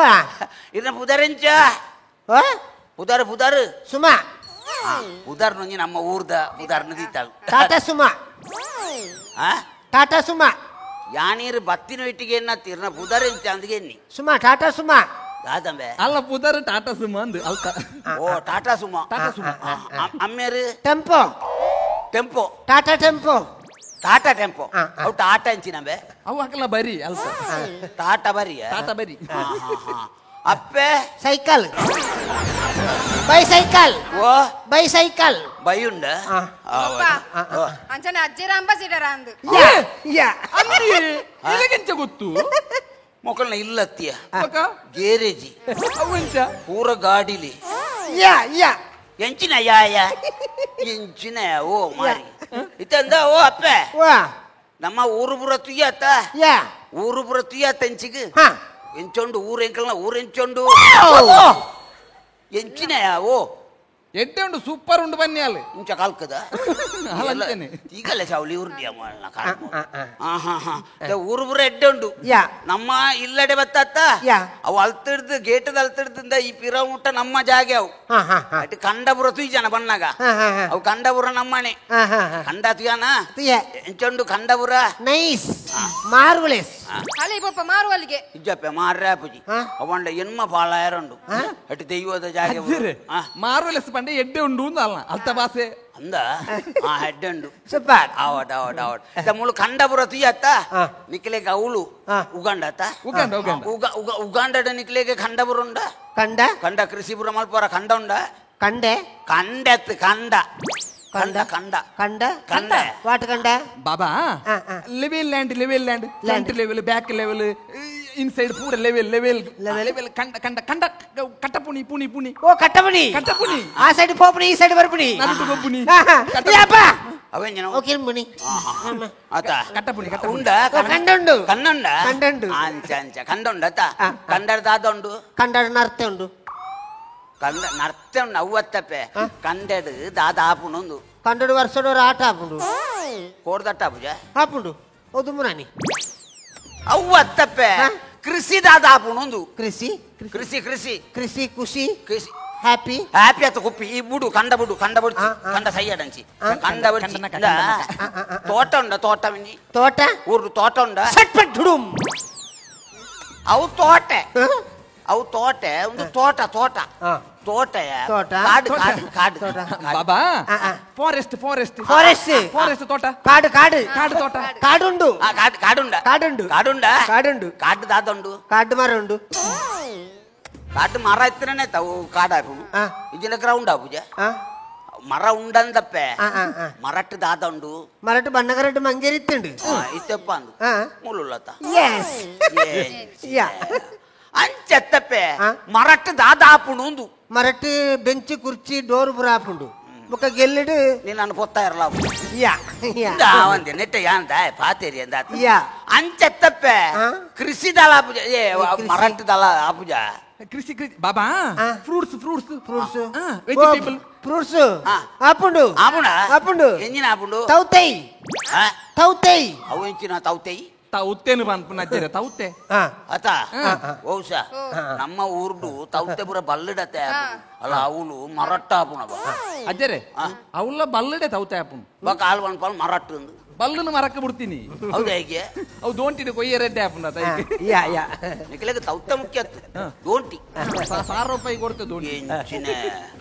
ಇರ್ನ ಪುದರೆಂಚ ಓ ಪುದರ್ ಪುದರ್ ಸುಮಾ ಉದಾಹರಣೆ ನಮ್ಮ ಊರ್ದ ಉದಾಹರಣೆ ದೀತಾಳು ಟಾಟಾ ಸುಮಾ ಟಾಟಾ ಸುಮಾ ಯಾನೀರು ಬತ್ತಿನ ಇಟ್ಟಿಗೆ ಎನ್ನ ತಿರ್ನ ಪುದರ್ ಎಂಚ ಅಂದ್ಗೆ ಎನ್ನಿ ಸುಮಾ ಟಾಟಾ ಸುಮಾ ದಾದಂಬೆ ಅಲ್ಲ ಪುದರ್ ಟಾಟಾ ಸುಮಾ ಅಂದು ಅಲ್ತ ಓ Tata Suma Tata Suma ಅಮ್ಮೇರು tempo tempo Tata tempo Tata tempo ಅವು ಟಾಟಾ ಎಂಚಿನಂಬೆ ಅವು ಹಾಕಲ್ಲ ಬರಿ ಅಲ್ತ ಟಾಟಾ ಬರಿ ಟಾಟಾ ಬರಿ ಅಪ್ಪೆ ಸೈಕಲ್ ಬೈಸೈಕಲ್ ಓ ಬೈಸೈಕಲ್ ಬೈಯುಂಡ ಅಂಚನೆ ಅಜ್ಜಿರ ಅಂಬಾಸಿಡರ್ ಅಂದು ಇಲ್ಲಗೆಂಚ ಗೊತ್ತು ಮೊಕ್ಕಲ್ನ ಇಲ್ಲತ್ತಿಯ ಗೇರೇಜಿ ಅವೆಂಚ ಪೂರ ಗಾಡಿಲಿ ಯಾ ಯಾ ಎಂಚಿನ ಯಾ ಯಾ ಎಂಚಿನ ಓ ಮಾರಿ ಇತ್ತಂದ ಓ ಅಪ್ಪೆ ನಮ್ಮ ಊರು ಪೂರ ತುಯ್ಯಾತ ಯಾ ಊರು ಪೂರ ತುಯ್ಯಾತ ಎಂಚಿಗೆ ಎಂಚೊಂಡು ಊರು ಎಂಕಲ್ನ ಊರು ಎಂಚೊಂಡು ಎಂಚಿನ ಓ ಎಡ್ಡೆ ಉಂಡು ಸೂಪರ್ ಉಂಡು ಬನ್ನಿ ಅಲ್ಲಿ ಇಂಚ ಕಾಲ್ಕದ ಈಗಲ್ಲ ಚಾವಲಿ ಉರ್ಡಿಯ ಊರು ಪೂರ ಎಡ್ಡೆ ಉಂಡು ನಮ್ಮ ಇಲ್ಲಡೆ ಬತ್ತಾತ ಅವು ಅಲ್ತಿಡ್ದು ಗೇಟದ ಅಲ್ತಿಡ್ದಿಂದ ಈ ಪಿರ ಮುಟ್ಟ ನಮ್ಮ ಜಾಗೆ ಅವು ಅಟ್ ಕಂಡಪುರ ತುಯ್ಜನ ಬಣ್ಣಾಗ ಅವು ಕಂಡಪುರ ನಮ್ಮನೆ ಕಂಡ ತುಯಾನ ಎಂಚೊಂಡು ಕಂಡಪುರ ನೈಸ್ ಮಾರ್ವಲೆಸ್ ಅಲೆ ಪಪ್ಪ ಮಾರುವಲ್ಲಿಗೆ ಇಜ್ಜಪ್ಪ ಮಾರ್ರೆ ಪೂಜಿ ಅವಂಡ ಎನ್ಮ ಪಾಲಾಯರುಂಡು ಅಟ್ ದೈವದ ಜಾಗೆ ಮಾರ್ವಲೆಸ್ ಪಂಡೆ ಎಡ್ಡೆ ಉಂಡು ಅಲ್ಲ ಅಲ್ತ ಬಾಸೆ ಅಂದ ಆ ಹೆಡ್ಡೆ ಉಂಡು ಸೂಪರ್ ಆವಟ್ ಆವಟ್ ಆವಟ್ ಮುಳು ಕಂಡಪುರ ತುಯ್ಯತ್ತ ನಿಕ್ಲೆಗೆ ಅವಳು ಉಗಾಂಡತ್ತ ಉಗಾಂಡ ಉಗಾಂಡದ ನಿಕ್ಲೆಗೆ ಕಂಡಪುರ ಉಂಡ ಕಂಡ ಕಂಡ ಕೃಷಿಪುರ ಮಲ್ಪುರ ಕಂಡ ಉಂಡ ಕಂಡೆ ಕಂಡೆತ್ ಕಂಡ ಕಂಡ ಕಂಡ ಕಂಡ ಕಂಡ what ಕಂಡ ಬಾಬಾ level land level land front level back level inside ಪೂರ level level level ಕಂಡ ಕಂಡ ಕಂಡ ಕಟ್ಟಪುಣಿ ಪುಣಿ ಪುಣಿ ಓ ಕಟ್ಟಪುಣಿ ಕಟ್ಟಪುಣಿ ಆ ಸೈಡ್ ಪೋಪುಣಿ ಈ ಸೈಡ್ ಬರ್ಪುಣಿ ನಡುಟು ಗೊಬ್ಬುಣಿ ಯಪ್ಪ ಅವೇಂಜನ ಓಕೆ ಮುನಿ ಆತ ಕಟ್ಟಪುಣಿ ಕಟ್ಟ ಉಂಡ ಕಂಡುಂಡು ಕಣ್ಣುಂಡ ಕಂಡುಂಡು ಅಂಚ ಅಂಚ ಕಂಡುಂಡ ಆತ ಕಂಡರ ದಾದ ಉಂಡು ಕಂಡರ ನರ್ತೆ ಉಂಡು ಕಂಡ ನರ್ತೆ ಉಂಡು ಅವ್ವತ್ತಪ್ಪೆ ಕಂಡಡು ದಾದ ಆಪುಣೊಂದು ಕಂಡಡು ವರ್ಷಡೋರು ಆಟ ಆಪುಂಡು ಕೋಡ್ದಟ್ಟ ಆಪುಜ ಆಪುಂಡು ಹೌದು ಮುರಾನಿ ಅವ್ವತ್ತಪ್ಪೆ ಕೃಷಿ ದಾದ ಆಪುಣೊಂದು ಕೃಷಿ ಕೃಷಿ ಕೃಷಿ ಕೃಷಿ ಖುಷಿ ಕೃಷಿ ಹ್ಯಾಪಿ ಹ್ಯಾಪಿ ಆತ ಕುಪ್ಪಿ ಈ ಬುಡು ಕಂಡ ಬುಡು ಕಂಡ ಬುಡು ಕಂಡ ಸೈಯಡಂಚಿ ಕಂಡ ಬುಡು ತೋಟ ಉಂಡ ತೋಟ ಮಿಂಜಿ ತೋಟ ಊರು ತೋಟ ಉಂಡ ಸಟ್ಪಟ್ ಧುಡುಂ ಅವು ತೋಟ ಅವು ತೋಟ ಒಂದು ತೋಟ ತೋಟ ತೋಟ ತೋಟ ಕಾಡು ಕಾಡು ಕಾಡು ಬಾಬಾ forest forest forest forest ತೋಟ ಕಾಡು ಕಾಡು ಕಾಡು ತೋಟ ಕಾಡುಂಡು ಕಾಡು ಕಾಡುಂಡ ಕಾಡುಂಡು ಕಾಡುಂಡ ಕಾಡುಂಡು ಕಾಡು ದಾದುಂಡು ಕಾಡು ಮರ ಉಂಡು ಕಾಡು ಮರ ಇತ್ತನೇ ತಾವು ಕಾಡು ಹಾಪುಂಡು ಇಜಿನ ಗ್ರೌಂಡ್ ಆಪುಜ ಮರ ಉಂಡಂದಪ್ಪೆ ಮರಟ್ಟು ದಾದ ಉಂಡು ಮರಟ್ಟು ಬಣ್ಣಗರಟ್ಟು ಮಂಗೇರಿ ಇತ್ತುಂಡು ಇತ್ತಪ್ಪ ಅಂದು ಮುಳ್ಳುಲ್ಲತ್ತ ಅಂಚತ್ತಪ್ಪೆ ಮರಟ್ಟು ದಾದ ಆಪುಂಡು ಒಂದು ಮರಟ್ಟು ಬೆಂಚ್ ಕುರ್ಚಿ ಡೋರ್ ಪುರ ಆಪುಂಡು ಬೊಕ್ಕ ಗೆಲ್ಲಿಡು ನೀನು ಪೊತ್ತ ಇರಲ್ಲ ಯಾ ಒಂದೆ ನೆಟ್ಟ ಯಾಂದ ಪಾತೇರಿ ಅಂದ ಯಾ ಅಂಚತ್ತಪ್ಪೆ ಕೃಷಿ ದಳ ಆಪುಜ ಏ ಮರಟ್ಟು ದಳ ಆಪುಜ ಕೃಷಿ ಕೃಷಿ ಬಾಬಾ fruits fruits fruits vegetable fruits ಆಪುಂಡು ಆಪುಂಡ ಆಪುಂಡು ಎಂಜಿನ ಆಪುಂಡು ತೌತೈ ತೌತೈ ಅವು ಎಂಚಿನ ತೌತೈ ತೌತೆನು ಪನ್ಪುನ ತೌತೆ ಅತ ಬಹುಶ ನಮ್ಮ ಊರ್ಡು ತೌತೆ ಪೂರ ಬಲ್ಲಡತೆ ಅಲ್ಲ ಅವಳು ಮರಟ್ಟ ಆಪುಣ ಅಜ್ಜರೆ ಅವಳ ಬಲ್ಲಡೆ ತೌತೆ ಆಪುಂಡು ಬೊಕ ಆಲ್ ಪನ್ಪಾಲ್ ಮರಟ್ಟು ಬಲ್ಲುನು ಮರಕ್ಕೆ ಬಿಡ್ತೀನಿ. ಹೌದಾ ಹೇಗೆ? ಅವು ದೋಂಟಿಡು ಕೊಯ್ಯ ರೆಡ್ಡೆ ಆಪುಂಡ ಯಾ ಯಾ. ನಿಕಲೆಗೆ ತೌತ ಮುಖ್ಯ ದೋಂಟಿ. 1000 ರೂಪಾಯಿ ಕೊಡ್ತೆ ದೋಂಟಿ.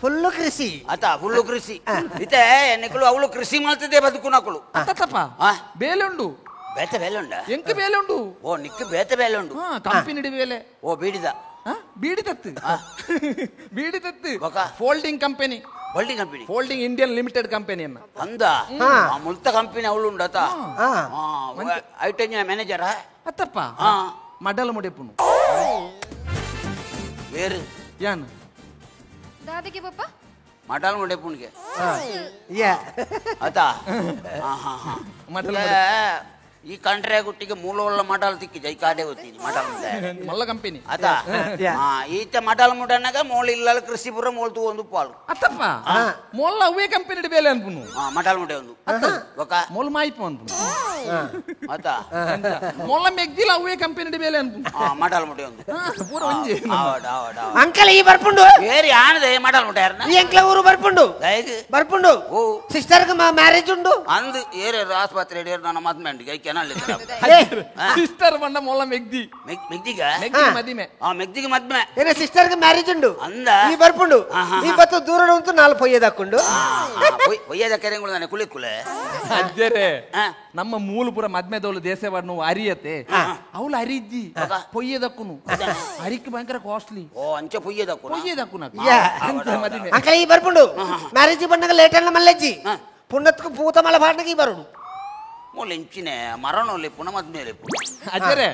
ಫುಲ್ಲು ಕೃಷಿ. ಆತ ಫುಲ್ಲು ಕೃಷಿ. ಇತ್ತೆ ನಿಕಲು ಅವಳು ಕೃಷಿ ಮಾಡ್ತಿದ್ದೆ ಬದುಕು ನಕಲು. ಅತ್ತಪ್ಪ ಬೇಲೆ ಉಂಡು. ಬೇತೆ ಬೇಲೆ ಉಂಡ? ಎಂಕ ಬೇಲೆ ಉಂಡು. ಓ ನಿಕ್ ಬೇತೆ ಬೇಲೆ ಉಂಡು. ಕಂಪನಿ ಬೇಲೆ. ಓ ಬೀಡಿದ. Beedi ತತ್ತು. Beedi ತತ್ತು. Folding company. Folding company. Folding Indian limited company ಅನ್ನ. ಅಂದ ಮುಲ್ತ ಕಂಪನಿ ಅವಳು ಉಂಡತ. ಐಟೆಂಜಿನ ಮ್ಯಾನೇಜರ? ಅತ್ತಪ್ಪ ಮಡಲ ಮುಡೆಪುನು. ಬೇರೆ ಯಾನ್ ದಾದಿಗೆ ಪಪ್ಪ ಮಡಲ ಮುಡೆಪುನಿಗೆ. ಯಾ ಆತ. ಮಡಲ ಈ ಕಂಡ್ರೆ ಗುಟ್ಟಿಗೆ ಮೂಲ ಮಡಲ್ ತಿಕ್ಕಿದ ಈ ಕಾಡೆ ಗೊತ್ತೀನಿ ಮಡಲ್ ಮಲ್ಲ ಕಂಪನಿ ಆತ. ಈತ ಮಡಲ್ ಮುಡನಾಗ ಮೋಳ ಇಲ್ಲ ಕೃಷಿ ಪುರ ಮೋಲ್ ತೂ ಒಂದು ಪಾಲು. ಅತ್ತಪ್ಪ ಮೋಲ್ ಅವೇ ಕಂಪನಿ ಬೇಲೆ ಅನ್ಪುನು. ಮಡಲ್ ಮುಡೆ ಒಂದು ಒಕ ಮೋಲ್ ಮಾಯಿಪು ಅನ್ಪುನು. ಆತ ಮೋಲ ಮೆಗ್ದಿಲ್ಲ ಅವೇ ಕಂಪನಿ ಬೇಲೆ ಅನ್ಪುನು. ಮಡಲ್ ಮುಡೆ ಒಂದು ಪೂರ ಒಂಜಿ. ಅಂಕಲ್ ಈ ಬರ್ಪುಂಡು ಬೇರೆ ಆನದೆ ಮಡಲ್ ಮುಡೆ ಯಾರನ್ನ ಈ ಅಂಕಲ ಊರು ಬರ್ಪುಂಡು ಬರ್ಪುಂಡು. ಸಿಸ್ಟರ್ ಮ್ಯಾರೇಜ್ ಉಂಡು ಅಂದು ಏರು ಆಸ್ಪತ್ರೆ ನನ್ನ ಮದ್ಮೆಂಡಿಗೆ ಸಿಸ್ಟರ್ ಬಂಡ ಮೊಲ್ಲ ಮೆಗ್ದಿ. ಮೆಗ್ದಿಗ ಮದಿಮೆ. ಮೆಗ್ದಿಗೆ ಮದ್ಮೆ. ಏನ ಸಿಸ್ಟರ್ ಮ್ಯಾರೇಜ್ ಉಂಡು ಅಂದ ಈ ಬರ್ಪುಂಡು. ಈ ಬತ್ತು ದೂರ ಉಂಟು ನಾಲ್ ಪೊಯ್ಯದಾಕೊಂಡು ಪೊಯ್ಯದ ಕುಳಿ ಕುಲೆ ಅಜ್ಜರೇ ನಮ್ಮ ಮೂಲ ಪುರ ಮದ್ಮೆದವಳು ದೇಶವಾಡ್ ನೋವು ಅರಿಯತೆ ಅವಳು ಅರಿಜ್ಜಿ ಪೊಯ್ಯದಕ್ಕುನು ಅರಿಕ್ ಭಯಂಕರ ಕಾಸ್ಟ್ಲಿ. ಓ ಅಂಚೆ ಪೊಯ್ಯದಕ್ಕು ಪೊಯ್ಯದಕ್ಕುನ ಮದಿಮೆ. ಅಂಕಲ್ ಈ ಬರ್ಪುಂಡು ಮ್ಯಾರೇಜ್ ಬಂದಾಗ ಲೇಟ್ ಅನ್ನ ಮಲ್ಲಜ್ಜಿ ಪುಣ್ಯತ್ಕು ಪೂತ ಮಲ ಪಾಡ್ನಗೆ ಈ ಬರುಡು. ಎಂಚಿನ ಮರಣೋಲೆ ಪುನ ಮದ್ಮೇಲೆ ಅಜ್ಜರೇ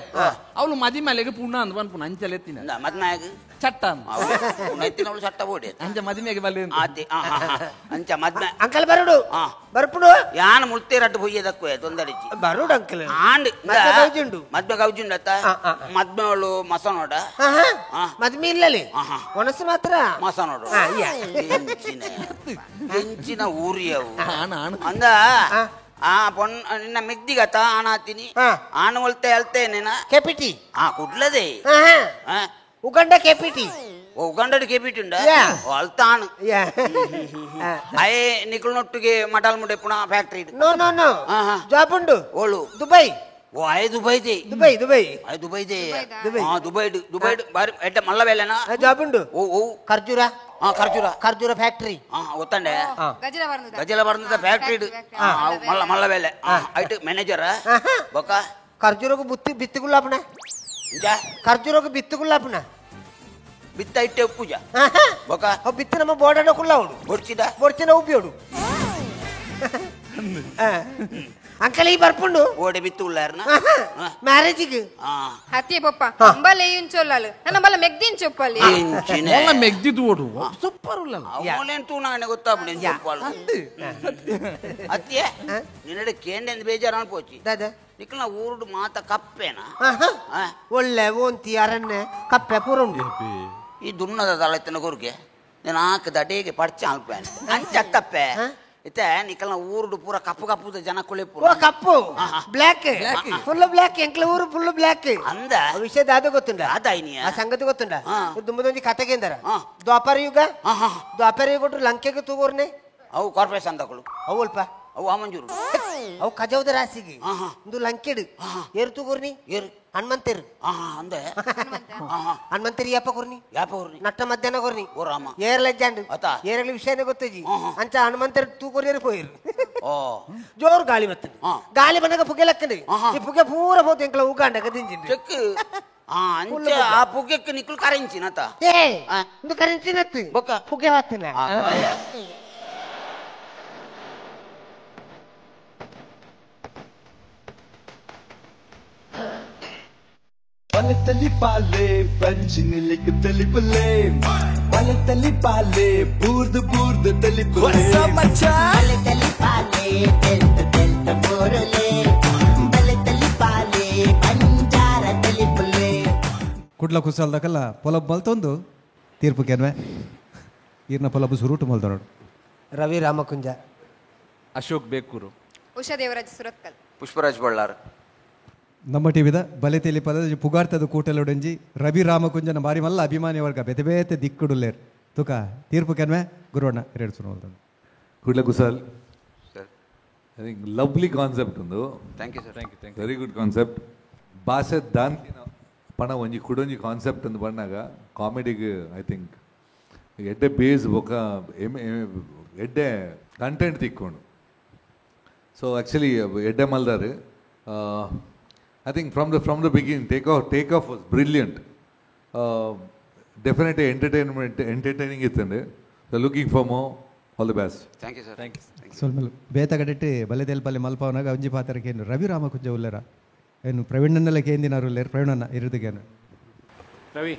ಅವಳು ಮದಿಮಲೆಗೆ ಪುಣ್ಣ ಅಂದ್ ಪನ್ಪುನ ಅಂಚಲೆ ಎತ್ತಿನ ಮದ್ಮಾಗ ಚಟ್ಟ ಎತ್ತಿನವಳು ಚಟ್ಟ ಬೋಡಿ ಅಂಚ ಮದಿಮೆಗೆ ಬಲ್ಲೆ ಅಂಚ ಮದ್ಮೆ. ಅಂಕಲ್ ಬರುಡು ಬರ್ಪುಡು ಯಾನ ಮುಲ್ತೆ ರಡ್ಡು ಪೊಯ್ಯದಕ್ಕು ತೊಂದರಿಚಿ ಬರುಡು ಅಂಕಲ್. ಆಂಡ್ ಮದ್ವೆ ಮದ್ಮೆ ಗೌಜುಂಡ ಮದ್ಮೆವಳು ಮಸನೋಡ ಮದ್ಮೆ ಇಲ್ಲಲಿ ಒಣಸು ಮಾತ್ರ ಮಸನೋಡು ಎಂಚಿನ ಊರಿಯವು ಅಂದ ಆ ಪೊನ್ ನಿನ್ನ ಮೆಗ್ದಿಗತ ಆಣಾತೀನಿ ಆಣ ಒಲ್ತೆ ಅಲ್ತೇನೇನ ಕೆಪಿಟಿ. ಆ ಕುಡ್ಲದೆ ಉಗಂಡ ಕೆಪಿಟಿ. ಓ ಉಗಂಡಡು ಕೆಪಿಟಿ ಉಂಡ ಅಲ್ತಾನು ಅಯೇ ನಿಕುಲ್ನೊಟ್ಟಿಗೆ ಮಟಲ್ ಮುಡೆ ಪುನಃ factory. No no no job ಉಂಡು. ಓಳು ದುಬೈ. ಓ ಅಯ್ Dubai they. Dubai Dubai ಅಯ್ ದುಬೈ they. ಹಾ ದುಬೈ ದುಬೈ ಬಾರಿ ಎಡ್ಡ ಮಲ್ಲ ಬೇಲೆನಾ ಜಾಬ್ ಉಂಡು. ಓ ಓ ಖರ್ಜೂರ. ಖರ್ಜೂರ ಖರ್ಜೂರ ಫ್ಯಾಕ್ಟರಿ. ಗೊತ್ತಂಡೆ ಗಜಲ ಬರ್ದ ಫ್ಯಾಕ್ಟರಿ ಮಲ್ಲ ಮಲ್ಲ ಬೇಲೆ ಐಟ್ ಮ್ಯಾನೇಜರ್ ಬೊಕ್ಕ ಖರ್ಜೂರಗು ಬುತ್ತಿ ಬಿತ್ತುಗುಲ್ಲಾಪಣ. ಖರ್ಜೂರಗು ಬಿತ್ತುಗುಲ್ಲಾಪಣ ಬಿತ್ತ ಇಟ್ಟೆ ಪೂಜಾ ಬೊಕ್ಕ ಬಿತ್ತು ನಮ್ಮ ಬೋರ್ಡ್ ಕುಲ್ಲ ಬೊಡ್ಚಿದ ಬೊಡ್ಚಿನ ಉಬ್ಬಿಯೋಡು. ಅಂಕಲ್ ಈ ಬರ್ಪುಂಡು ಓಡೆ ಬಿತ್ತು ಉಳ್ಳಾರನ ಮ್ಯಾರೇಜಿಗೆ ಹತ್ತಿ ಪಪ್ಪ ಅಂಬಲೆ ಇಂಚೊಲ್ಲಾಲು ನನ್ನ ಬಲ ಮೆಗ್ದಿನ್ ಚೊಪ್ಪಲ್ಲಿ ಮೊಲ್ಲ ಮೆಗ್ದಿದ್ದು ಓಡು ಸೂಪರ್ ಉಳ್ಳಲ್ಲ ಅವನೇನ್ ತೂನಾಗನೆ ಗೊತ್ತಾಗ್ಬಿಡಿ ಚೊಪ್ಪಾಲು ಅತ್ತಿಯೇ ನಿನ್ನಡೆ ಕೇಂದ್ರ ಬೇಜಾರು ಅನ್ಪೋಚಿ ದಾದಾ ನಿಕ್ಕಲ್ನ ಊರುಡು ಮಾತ ಕಪ್ಪೇನ ಒಳ್ಳೆ ಓಂತಿ ಅರಣ್ಯ ಕಪ್ಪೆ ಪೂರ ಉಂಡು. ಈ ದುನ್ನದ ತಲೆತ್ತನ ಕೊರ್ಗೆ నేను ಆಕ ದಡೇಗೆ ಪಡ್ಚ ಅನ್ಪೇನೆ ಅಂಚತ್ತಪ್ಪೆ ಇತ್ತೆ ನಿಕ್ಕಲ್ನ ಊರುಡು ಪೂರ ಕಪ್ಪು ಕಪ್ಪು ಜನ ಕುಳಿ ಓ ಕಪ್ಪು black full black ಎಂಕ್ಲ ಊರು ಫುಲ್ ಬ್ಲಾಕ್ ಅಂದ ವಿಷಯ ದಾದ ಗೊತ್ತುಂಡ ಅದಾಯ್ನಿಯ ಆ ಸಂಗತಿ ಗೊತ್ತುಂಡ. ದುಂಬದೊಂಜಿ ಕತೆಗೆಂದರ ದ್ವಾಪರ ಯುಗ ದ್ವಾಪರ ಯುಗ ಲಂಕೆಗೆ ತೂಗೋರ್ನೆ ಅವು ಕಾರ್ಪೊರೇಷನ್ ತಗೊಳ್ಳು ಅವು ಅಲ್ಪ ಅವು ಆಮಂಜೂರು ಅವು ಕಜೌದ ರಾಸಿಗೆ ಇಂದು ಲಂಕೆಡು ಏರು ತೂಗೋರ್ನಿ ಏರು ಹನುಮಂತರು ಅಂದೆ ಹನುಮಂತರು ಯಾಪ ಕೊರ್ನಿ ಯಾಪ ಕೊರ್ನಿ ನಟ್ಟ ಮಧ್ಯಾಹ್ನ ಕೊರ್ನಿ ಓ ರಾಮ ಏರ್ಲಜ್ಜಾಂಡು ಏರಲಿ ವಿಷಯನೇ ಗೊತ್ತಜಿ ಅಂಚ ಹನುಮಂತರು ತೂಕೊರ್ನಿರು ಪೋಯಿರು. ಜೋರು ಗಾಳಿ ಬರ್ತದೆ ಗಾಳಿ ಬಂದಾಗ ಪುಗೆ ಲಕ್ಕಂಡು ಈ ಪುಗೆ ಪೂರ ಪೋತು ಎಂಕಲ ಉಗಾಂಡ ಗದಿಂಜಿಂಡು ಚೆಕ್ ಅಂಚ ಆ ಪುಗೆಕ್ಕೆ ನಿಕ್ಕಲು ಕರೆಂಚಿನತ ಏ ಇಂದು ಕರೆಂಚಿನತ್ತು ಬೊಕ್ಕ ಪುಗೆ ವಾತನ. ಬಲತಲಿ ಪಾಲೆ ಪಂಚಿನಿಲಿಕ್ ತಲಿಪುಲೆ ಬಲತಲಿ ಪಾಲೆ ಬೂರ್ದು ಬೂರ್ದು ತಲಿಪುಲೆ ಬಲತಲಿ ಪಾಲೆ ತೆಲ್ತ ತೆಲ್ತ ಬೋರಲೆ ಬಲತಲಿ ಪಾಲೆ ಬಂಜಾರ ತಲಿಪುಲೆ. ಕುಡ್ಲ ಕುಸಲ್ದಕಲ್ಲ ಪೊಲಬ್ ಮಲ್ತೊಂದು ತೀರ್ಪು ಕೆನ್ವೆ ಈರ್ನ ಪೊಲಬು ಸುರುಟು ಮಲ್ದ ನೋಡು. ರವಿ ರಾಮಕುಂಜ, ಅಶೋಕ್ ಬೇಕೂರು, ಉಷಾ ದೇವರಾಜ್ ಸುರತ್ಕಲ್, ಪುಷ್ಪರಾಜ್ ಬಳ್ಳಾರ್. ನಮ್ಮ ಟಿವಿದ ಬಲೆತೆಲಿ ಪದ ಪುಗಾರ್ತದ ಕೂಟಲೊಡಂಜಿ ರವಿ ರಾಮಕುಂಜನ ಬಾರಿ ಮಲ್ಲ ಅಭಿಮಾನಿ ವರ್ಗ ಬೇತೆ ಬೇತೆ ದಿಕ್ಕುಡುಲ್ಲೇರ್ ತುಕ ತೀರ್ಪು ಕೆನ್ವೆ ಗುರುವಣ್ಣ ಎರಡು ಸುರು ಕುಡ್ಲ ಕುಸಾಲ್ sir. I think lovely concept ಉಂದು. Thank you sir. Thank you, thank you. Very good concept. ಭಾಷೆ ದಾಂತಿನ ಪಣ ಒಂಜಿ ಕುಡೊಂಜಿ ಕಾನ್ಸೆಪ್ಟ್ ಅಂದು ಬಣ್ಣಾಗ ಕಾಮಿಡಿಗೆ I think ಎಡ್ಡೆ ಬೇಸ್ ಬೊಕ ಎಡ್ಡೆ ಕಂಟೆಂಟ್ ತಿಕ್ಕೊಂಡು. ಸೊ ಆ್ಯಕ್ಚುಲಿ ಎಡ್ಡೆ ಮಲ್ದಾರು. I think from the beginning take off was brilliant. Definitely entertaining ಇತ್ತಂಡು. So looking for more. All the best. Thank you sir. Thank you. ಸ್ವಲ್ಪ ಬೇತಗಡೆಟ್ಟು ಬಲೆದೆಲ್ಪಲ್ಲಿ ಮಲ್ಪವನಾಗ ಒಂಜಿ ಪಾತ್ರಕ್ಕೆ ಏನು ರವಿ ರಾಮಕುಂಜ ಉಲ್ಲೇರ ಏನು ಪ್ರವೀಣನ್ನೆಲ್ಲ ಕೇಂದಿನಾರು ಉಲ್ಲೇರು ಪ್ರವೀಣನ್ನ ಇರುದಿಗೇನು ರವಿ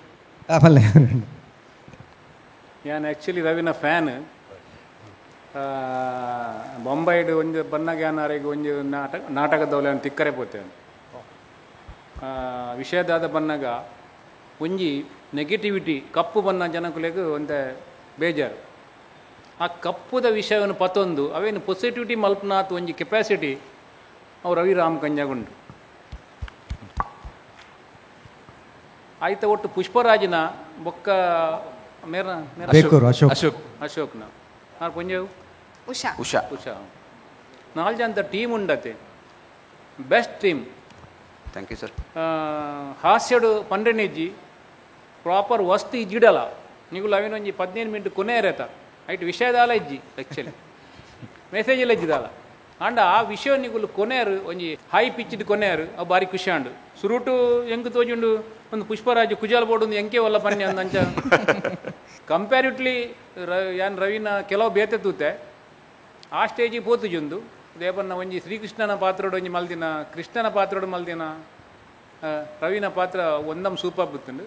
ಪಲ್ಲೆ. ನಾನು ಆ್ಯಕ್ಚುಲಿ ರವಿನ ಫ್ಯಾನ್. ಬೊಂಬೈಡ್ ಒಂಜಿ ಬನ್ನಗ್ಯಾನಾರಿಗೆ ಒಂಜಿ ನಾಟಕದವಲೆ ಅವನು ತಿಕ್ಕರೆ ಪೋತೆ. ವಿಷಯದಾದ ಬನ್ನಗ ಒಂಜಿ ನೆಗೆಟಿವಿಟಿ ಕಪ್ಪು ಬನ್ನ ಜನಕುಲೆಗ್ ಒಂತೆ ಬೇಜಾರು. ಆ ಕಪ್ಪುದ ವಿಷಯವನ್ನು ಪತ್ತೊಂದು ಅವೇನು ಪಾಸಿಟಿವಿಟಿ ಮಲ್ಪನಾತ್ ಒಂಜಿ ಕೆಪಾಸಿಟಿ ಅವು ರವಿ ರಾಮ್ ಕಂಜಾಗುಂಡು. ಆಯ್ತ ಒಟ್ಟು ಪುಷ್ಪರಾಜಿನ ಬೊಕ್ಕ ಮೇರ ಅಶೋಕ್ ಅಶೋಕ್ನ ಆರ್ ಪೊಂಜೆವು ಉಷಾ ಉಷಾ ಉಷಾ ನಾಲ್ ಜನ ಟೀಮ್ ಉಂಡತೆ best team. Thank you sir. ಹಾಸ್ಯಡು ಪಂಡ್ರೆನೆಜ್ಜಿ proper ವಸ್ತು ಇಜ್ಜಿಡಲ ನೀವು ಅವಿನ ಒಂಜಿ 15 ಮಿನಿಟ್ ಕೊನೆ ಇರತ್ತ ಐಟ್ ವಿಷಯದಾಲ ಇಜ್ಜಿ ಆ್ಯಕ್ಚುಲಿ ಮೆಸೇಜ್ ಎಲ್ಲ ಇಜ್ಜಿದಾಲ ಅಂಡ ಆ ವಿಷಯ ನಿಗುಲು ಕೊನೆಯರು ಒಂಜಿ ಹೈ ಪಿಚ್ಡ್ ಕೊನೆಯರು ಅವು ಬಾರಿ ಖುಷಿ ಅಂಡು. ಸುರುಟು ಎಂಕ್ ತೋಜುಂಡು ಒಂದು ಪುಷ್ಪರಾಜ್ ಕುಜಾಲ್ ಬೋರ್ಡ್ ಒಂದು ಎಂಕೆ ಒಲ್ಲ ಪನ್ನಿ ಅಂದಂಚ ಕಂಪ್ಯಾರಿಟ್ಲಿ ಯಾನ್ ರವಿನ ಕೆಲವು ಬೇತೆ ತೂತೆ ಆ ಸ್ಟೇಜಿಗೆ ಪೋತುಜುಂದು ದೇವನ್ನ ಒಂಜಿ ಶ್ರೀಕೃಷ್ಣನ ಪಾತ್ರೋಡು ಒಂಜಿ ಮಲ್ದಿನ ಕೃಷ್ಣನ ಪಾತ್ರೋಡು ಮಲ್ದಿನ ರವಿನ ಪಾತ್ರ ಒಂದಮ್ ಸೂಪರ್ ಬತ್ತುಂಡು.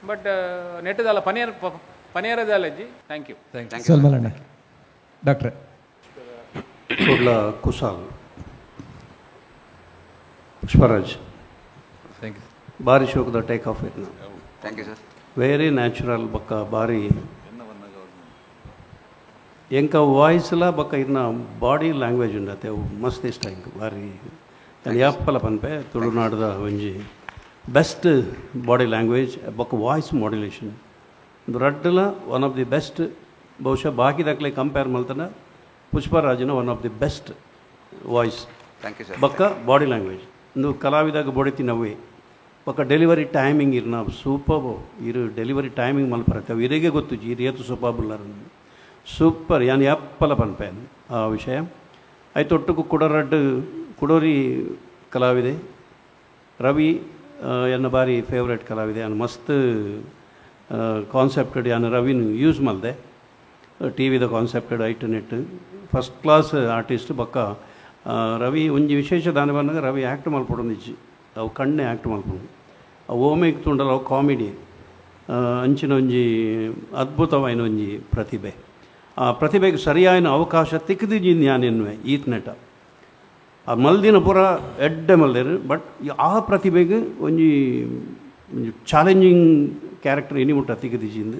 ಬಟ್ ನೆಟ್ಟದಲ್ಲ ಪನೇರ್ ಪನೇರದಾಲಜ್ಜಿ. Thank you. ಸಲ್ಮಲಣ್ಣ ಡಾಕ್ಟ್ರೆ. Kudla Kusal Pushparaj. Thank you. ಬಾರಿ ಶೋಕದ ಟೇಕ್ ಆಫ್ ಇತ್ತು. Thank you sir. Very natural ಬಕ್ಕ ಬಾರಿ ಎಂಕ ವಾಯ್ಸ್ಲ ಬಕ್ಕ ಇನ್ನ ಬಾಡಿ ಲ್ಯಾಂಗ್ವೇಜ್ ಉಂಡತೆ ಅವು ಮಸ್ತ್ ಇಷ್ಟ ಇಂಕ ಬಾರಿ ಯಾಪ್ಪಲ ಪನ್ಪೆ ತುಳುನಾಡದ ಒಂಜಿ best body language ಬೊಕ್ಕ ವಾಯ್ಸ್ ಮಾಡ್ಯುಲೇಷನ್ ರಡ್ಡಲ one of the best. ಬಹುಶಃ ಬಾಕಿದಕ್ಲೆ ಕಂಪೇರ್ ಮಲ್ತನ ಪುಷ್ಪರಾಜನ one of the best voice. Thank you sir. ಬೊಕ್ಕ ಬಾಡಿ ಲ್ಯಾಂಗ್ವೇಜ್ ಇಂದು ಕಲಾವಿದಾಗ ಬಾಡಿ ತಿನ್ನವೇ ಬೊಕ್ಕ ಡೆಲಿವರಿ ಟೈಮಿಂಗ್ ಇರ್ನ ಸೂಪರ್ ಇರು ಡೆಲಿವರಿ ಟೈಮಿಂಗ್ ಮಲ್ಪರತ್ತೆ ಅವು ಇರಿಗೆ ಗೊತ್ತು ಇರು ಏತು ಸೂಪರ್ ಸೂಪರ್ ಯಾನ್ ಯಾಪ್ಪಲ ಪನ್ಪೆ ಆ ವಿಷಯ. ಐತೊಟ್ಟುಕು ಕುಡರಡ್ಡು ಕುಡೋರಿ ಕಲಾವಿದೆ ರವಿ ಎನ್ನ ಬಾರಿ ಫೇವ್ರೇಟ್ ಕಲಾವಿದೆ. ಅನ್ ಮಸ್ತ್ ಕಾನ್ಸೆಪ್ಟೆಡ್ ಯಾನ್ ರವಿನ ಯೂಸ್ ಮಲ್ದೆ ಟಿ ವಿದ ಕಾನ್ಸೆಪ್ಟೆಡ್ ಐಟ್ net first class artist. ಬೊಕ್ಕ ರವಿ ಒಂಜಿ ವಿಶೇಷ ದಾನ ಬಂದಾಗ ರವಿ ಆ್ಯಕ್ಟ್ ಮಲ್ಪಡೊಂದಿಜ್ಜಿ ಅವು ಕಣ್ಣೆ ಆ್ಯಕ್ಟ್ ಮಲ್ಪಡು ಅವು ಓಮೆಗ್ ತುಂಡಲ್ಲ ಅವು ಕಾಮಿಡಿ ಅಂಚಿನ ಒಂಜಿ ಅದ್ಭುತವಾಯಿನ ಒಂಜಿ ಪ್ರತಿಭೆ. ಆ ಪ್ರತಿಭೆಗೆ ಸರಿಯಾದ ಅವಕಾಶ ತಿಕ್ಕದಿಜ್ಜಿ ಯಾನೆನ್ನುವೆ ಈತ್ ನೆಟ ಆ ಮಲ್ದಿನ ಪೂರ ಎಡ್ಡೆ ಮಲ್ದೇರು. ಬಟ್ ಆ ಪ್ರತಿಭೆಗೆ ಒಂಜಿ ಒಂಜಿ ಚಾಲೆಂಜಿಂಗ್ ಕ್ಯಾರೆಕ್ಟರ್ ಇನಿ ಮುಟ್ಟ ತಿಕ್ಕದಿಜ್ಜಿಂದು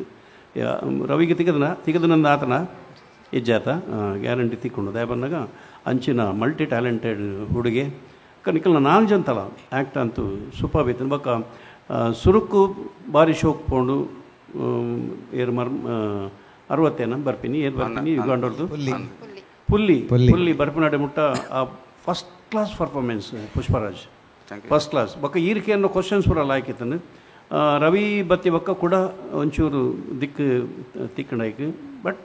ರವಿಗೆ ತಿಕ್ಕದನ ತಿಕ್ಕದನಂದ ಆತನ ಇಜ್ಜಾತ ಗ್ಯಾರಂಟಿ ತಿಕ್ಕೊಂಡು ದಯ ಬಂದಾಗ ಅಂಚಿನ ಮಲ್ಟಿ ಟ್ಯಾಲೆಂಟೆಡ್ ಹುಡುಗೆ ನಿಕಲ್ನ ನಾಲ್ಕು ಜಂತಲ ಆ್ಯಕ್ಟ್ ಅಂತೂ ಸೂಪರ್ ಬೈತನ. ಬೊಕ್ಕ ಸುರುಕು ಬಾರಿ ಶೋಕ್ ಪೋಂಡು ಏರ್ ಮರ್ ಅರವತ್ತೇನ ಬರ್ಪಿನಿ ಏರ್ ಬರ್ಪಿನಿ ಯುಗಾಂಡವ್ರದ್ದು ಪುಲ್ಲಿ ಪುಲ್ಲಿ ಬರ್ಪಿನಾಡೆ ಮುಟ್ಟ ಆ first class performance Pushparaj first class. ಬೊಕ್ಕ ಈರಿಕೆ ಅನ್ನೋ ಕ್ವಶನ್ಸ್ ಪೂರ ಲಾಯ್ಕಿತ್ತನು ರವಿ ಬತ್ತಿ ಬೊಕ್ಕ ಕೂಡ ಒಂಚೂರು ದಿಕ್ಕು ತಿಕ್ಕಂಡೈಕ್. ಬಟ್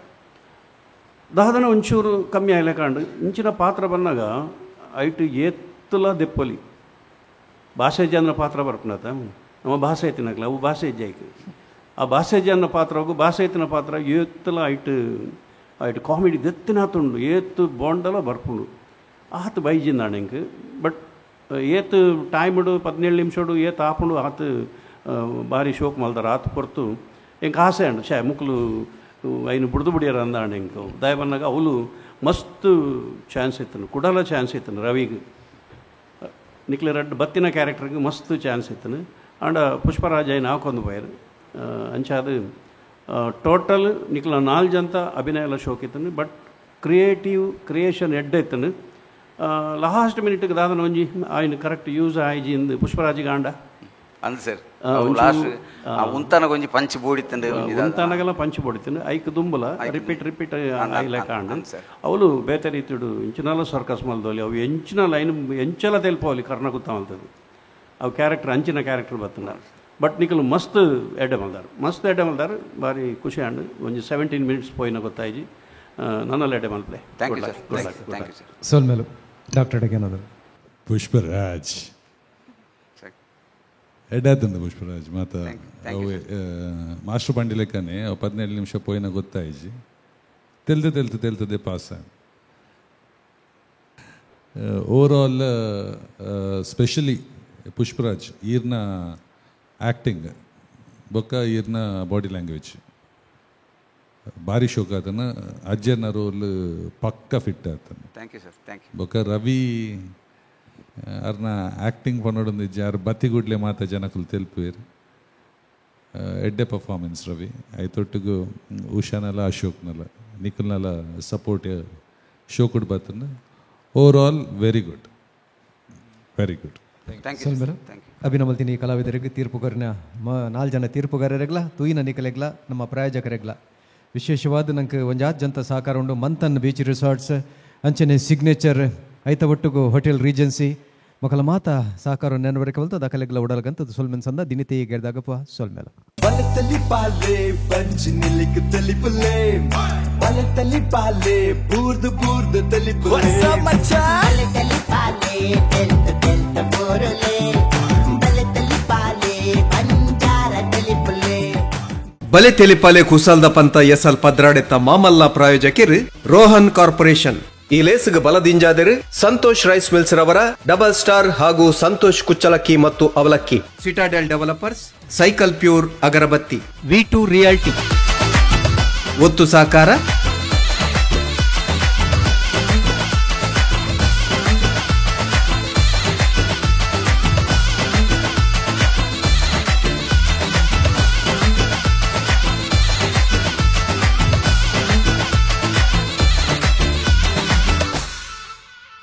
ದಾದನ ಒಂಚೂರು ಕಮ್ಮಿ ಆಗಲೇ ಕಾಂಡು ಇಂಚಿನ ಪಾತ್ರ ಬಂದಾಗ ಐಟು ಏತ್ತುಲ ದೆಪ್ಪೊಲಿ ಭಾಷೆ ಜನ ಪಾತ್ರ ಬರ್ಪುನತ ನಮ್ಮ ಭಾಷೆ ತಿನ್ನಕ್ಲ ಅವು ಭಾಷೆ ಇಜ್ಜಾಯ್ಕು ಆ ಭಾಷೆ ಜನ ಪಾತ್ರ ಹೋಗು ಭಾಷೆ ಎತ್ತಿನ ಪಾತ್ರ ಏತ್ತುಲ ಐಟು ಐಟು ಕಾಮಿಡಿ ದೆತ್ತಿನಾತುಂಡು ಏತ್ತು ಬೋಂಡಲ ಬರ್ಪುಂಡು ಆತು ಬೈಜಿಂದಾಣ ಇಂಕ್. ಬಟ್ ಏತು ಟೈಮ್ಡು 17 ನಿಮಿಷಡು ಏತು ಆಪುಂಡು ಆತು ಭಾರಿ ಶೋಕ್ ಮಲ್ದಾರ ಆತು ಹೊರ್ತು ಎಂಕ್ ಆಸೆ ಅಂಡು ಛೇ ಮುಕ್ಲು ಐನು ಬುಡ್ದು ಬುಡಿಯರ ಅಂದಾಂಡ ಇಂಕ ದಯ ಬಂದಾಗ ಅವಳು ಮಸ್ತ್ ಚಾನ್ಸ್ ಇತ್ತನು ಕುಡಲ ಚಾನ್ಸ್ ಇತ್ತನು ರವಿಗೆ ನಿಕ್ಲೆ ರಡ್ಡು ಬತ್ತಿನ ಕ್ಯಾರೆಕ್ಟರ್ಗೆ ಮಸ್ತ್ ಚಾನ್ಸ್ ಇತ್ತನು. ಆಂಡ ಪುಷ್ಪರಾಜ್ ಐನ್ ಹಾಕೊಂಡು ಪೋಯರು ಅಂಚಾದ ಟೋಟಲ್ ನಿಕ್ಲ ನಾಲ್ ಜಂತ ಅಭಿನಯ ಎಲ್ಲ ಶೋಕ್ ಇತ್ತನು. But creative creation ಎಡ್ಡೆ ಇತ್ತನು. ಲಾಸ್ಟ್ ಮಿನಿಟ್ಗೆ ದಾದನ ಒಂಜಿ ಆಯ್ನ ಕರೆಕ್ಟ್ ಯೂಸ್ ಆಯ್ಜಿಂದು ಪುಷ್ಪರಾಜಿಗೆ ಆಂಡ ಅಂದ್ ಸರ್ ಲಾಸ್ಟ್ ಉಂತಾನ ಒಂಜಿ ಪಂಚ್ ಬೋಡಿತ್ತಂಡು ಉಂತಾನಗಲ ಪಂಚ್ ಬೋಡಿತ್ತಂಡು ಐಕ್ ದುಂಬಲ ರಿಪೀಟ್ ರಿಪೀಟ್ ಐಲೆ ಕಾಂಡು ಅವಳು ಬೇತೆ ರೀತಿಡು ಇಂಚಿನಾಲ ಸರ್ಕಸ್ ಮಲ್ದೋಲಿ ಅವು ಎಂಚಿನ ಲೈನ್ ಎಂಚಲ ತೆಲ್ಪವಲಿ ಕರ್ಣ ಗುತ್ತಾಮಲ್ತದು ಅವು ಕ್ಯಾರೆಕ್ಟರ್ ಅಂಚಿನ ಕ್ಯಾರೆಕ್ಟರ್ ಬತ್ತಂಡ ಬಟ್ ನಿಕಲು ಮಸ್ತ್ ಎಡ್ಡೆ ಮಲ್ದಾರು ಮಸ್ತ್ ಎಡ್ಡೆ ಮಲ್ದಾರು ಭಾರಿ ಖುಷಿ ಆಂಡ್ ಒಂಜಿ 17 ಮಿನಿಟ್ಸ್ ಪೋಯಿನ ಗೊತ್ತಾಯ್ಜಿ ನನ್ನಲ್ಲಿ ಎಡ್ಡೆ ಮಲ್ಪ್ಲೆ. Thank you sir. Thank you sir. ಸೋಲ್ಮೇಲು doctor ಏನಾದರು ಪುಷ್ಪರಾಜ್ ಎಡ್ಡಾತಂದು ಪುಷ್ಪರಾಜ್ ಮಾತ ಮಾಸ್ಟರ್ ಬಂಡಿ ಲೆಕ್ಕನೆ 17 ನಿಮಿಷ ಪೋಯಿನ ಗೊತ್ತಾಯ್ಜಿ ತೆಲ್ದು ತೆಲ್ತು ತೆಲ್ತದೆ pass. Over all specially Pushparaj ಈರ್ನ ಆ್ಯಕ್ಟಿಂಗ್ ಬೊಕ್ಕ ಈರ್ನ ಬಾಡಿ ಲ್ಯಾಂಗ್ವೇಜ್ ಭಾರಿ ಶೋಕ ಆತನ ಅಜ್ಜನ ರೋಲ್ ಪಕ್ಕ ಫಿಟ್ ಆತನ. Thank you sir. Thank you. ಬೊಕ್ಕ ರವಿ ಅರ್ನ ಆ್ಯಕ್ಟಿಂಗ್ ಪನ್ನೊಡೊಂದು ಇಜ್ಜಿ ಬತ್ತಿಗುಡ್ಲೆ ಮಾತ ಜನಕುಲು ತೆಲ್ಪುವೆರ್ ಎಡ್ಡೆ ಪರ್ಫಾರ್ಮೆನ್ಸ್ ರವಿ ಐತೊಟ್ಟಿಗೂ ಉಷಾನಲ ಅಶೋಕ್ನಲ ನಿಖಲ್ನಲ ಸಪೋರ್ಟ್ ಶೋಕುಡ್ ಬತ್ತನ. Overall very good, very good. ಅಭಿನಮಲ್ತೀನಿ ಕಲಾವಿದರಿಗೆ ತೀರ್ಪುಗಾರನ 4 ಜನ ತೀರ್ಪುಗಾರರೆಗ್ಲ ತೂಯಿನ ನಿಕಲೆಗ್ಲ ನಮ್ಮ ಪ್ರಾಯೋಜಕರೆಗ್ಲ ವಿಶೇಷವಾದ ನಂಗೆ ಒಂಜಾತ್ ಜಂತ ಸಹಕಾರ ಉಂಡು ಮಂಥನ್ ಬೀಚ್ ರಿಸಾರ್ಟ್ಸ್ ಅಂಚನೆ ಸಿಗ್ನೇಚರ್ ಐತ ಒಟ್ಟುಗು ಹೋಟೆಲ್ ರೀಜೆನ್ಸಿ ಮಕ್ಕಳ ಮಾತಾ ಸಹಕಾರ ನೆನವರಿಕೆ ಬಲ್ತು ದಾಖಲೆಗಳ ಉಡಲ್ಗಂತ ಸೊಲ್ಮೆನ್ ಸಂದ ದಿನಿತೆ ಗೆಡ್ದಾಗಪ್ಪ ಸೊಲ್ಮೇಲ. ಬಲತಲಿ ಪಾಲೆ ಪಂಚಿನಿಲಿಕ್ ತಲಿಪುಲೆ ಬಲತಲಿ ಪಾಲೆ ಬೂರ್ದು ಬೂರ್ದು ತಲಿಪುಲೆ ಬಲತಲಿ ಪಾಲೆ ತೆಲ್ತ ತೆಲ್ತ ಬೋರುಲೆ ಬಲತಲಿ ಪಾಲೆ ಬಂಜಾರ ತಲಿಪುಲೆ. ಬಲೆ ತೆಲಿಪಾಲೆ ಕುಸಲ್ದ ಪಂತ ಎಸಲ್ ಪದ್ರಾಡೆತ್ತ ಮಾಮಲ್ಲ ಪ್ರಾಯೋಜಕಿರು ರೋಹನ್ ಕಾರ್ಪೊರೇಷನ್. ಈ ಲೇಸ್ಗೆ ಬಲದಿಂಜಾದರು ಸಂತೋಷ್ ರೈಸ್ ಮಿಲ್ಸ್ ರವರ ಡಬಲ್ ಸ್ಟಾರ್ ಹಾಗೂ ಸಂತೋಷ್ ಕುಚ್ಚಲಕ್ಕಿ ಮತ್ತು ಅವಲಕ್ಕಿ, ಸಿಟಾಡೆಲ್ ಡೆವಲಪರ್ಸ್, ಸೈಕಲ್ ಪ್ಯೂರ್ ಅಗರಬತ್ತಿ, V2 realty. ಒತ್ತು ಸಹಕಾರ